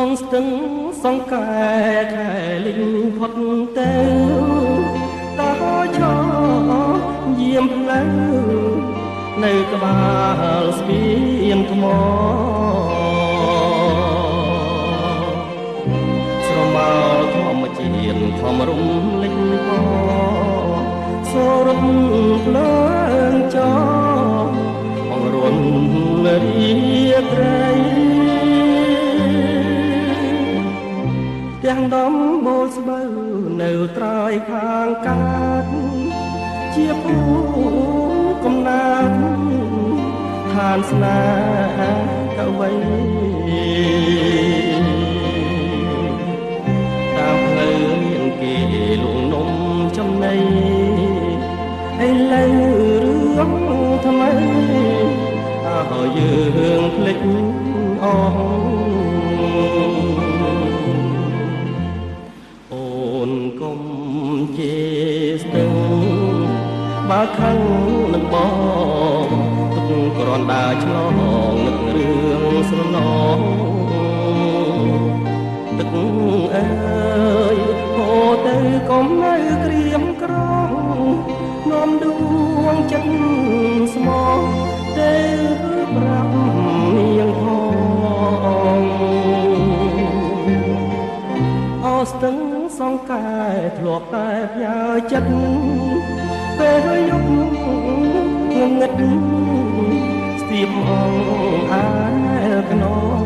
ងស្ទឹងសង្កែខែលិញផុតទៅតើឆយាមផ្លូវនៅក្បាលស្ពានថ្មស្រមោលធម្មជាតិធម្មរំលេចផសរុបភ្លើងចោអង្រុនរាត្រីទាំងដំបូលស្បូវនៅត្រើយខាងកើតជាភូមិកំណើតឋានស្នេហ៍កវីតាមផ្លូវមានគេលួងនំចំណីឥឡូវរឿងថ្មីអើយើងភ្លេចអស់អូនកុំជេរស្ទឹងបើខឹងនឹងបងទុកគ្រាន់ដើរឆ្លងនឹករឿងស្រណងទឹកអើយហូរទៅកុំនៅក្រៀមក្រងនាំដួងចិត្តស្មោះទៅប្រាប់នាងផងអស្ទឹងសង្កែធ្លាប់តែផ្ញើចិត្តពេលយប់ងងឹតស្ទាបអងអែលខ្នង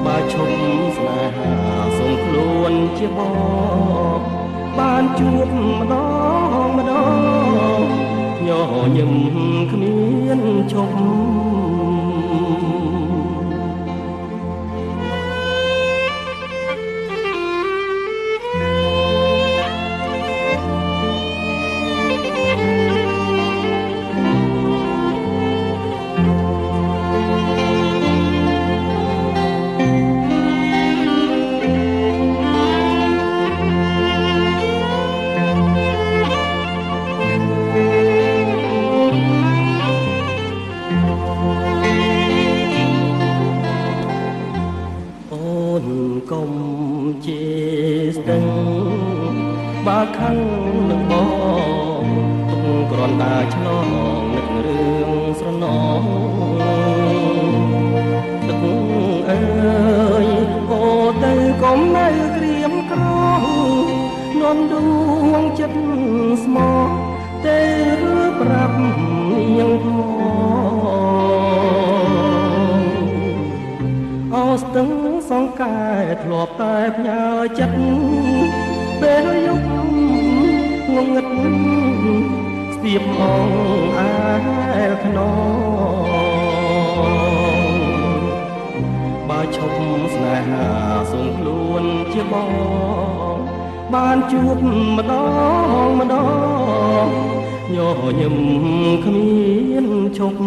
បើឈប់ស្នេហាសុំខ្លួនជាបងបានជួបម្ដងម្ដងញញឹមគ្មានឈប់កុំជេរស្ទឹងបើខឹងនឹងបងទុកគ្រាន់តែឆ្លងនឹករឿងស្រណងទឹកអើយអូទៅកុំនៅក្រៀមក្រងនាំដួងចិត្តស្មោះទៅប្រាប់នាងផងអស្ទឹងសង្កែធ្លាប់តែផ្ញើចិត្តពេលយប់ងងឹតស្ទាបអងអែលខ្នងបើឈប់ស្នេហាសុំខ្លួនជាបងបានជួបម្ដងម្ដងញញឹមគ្មានឈប់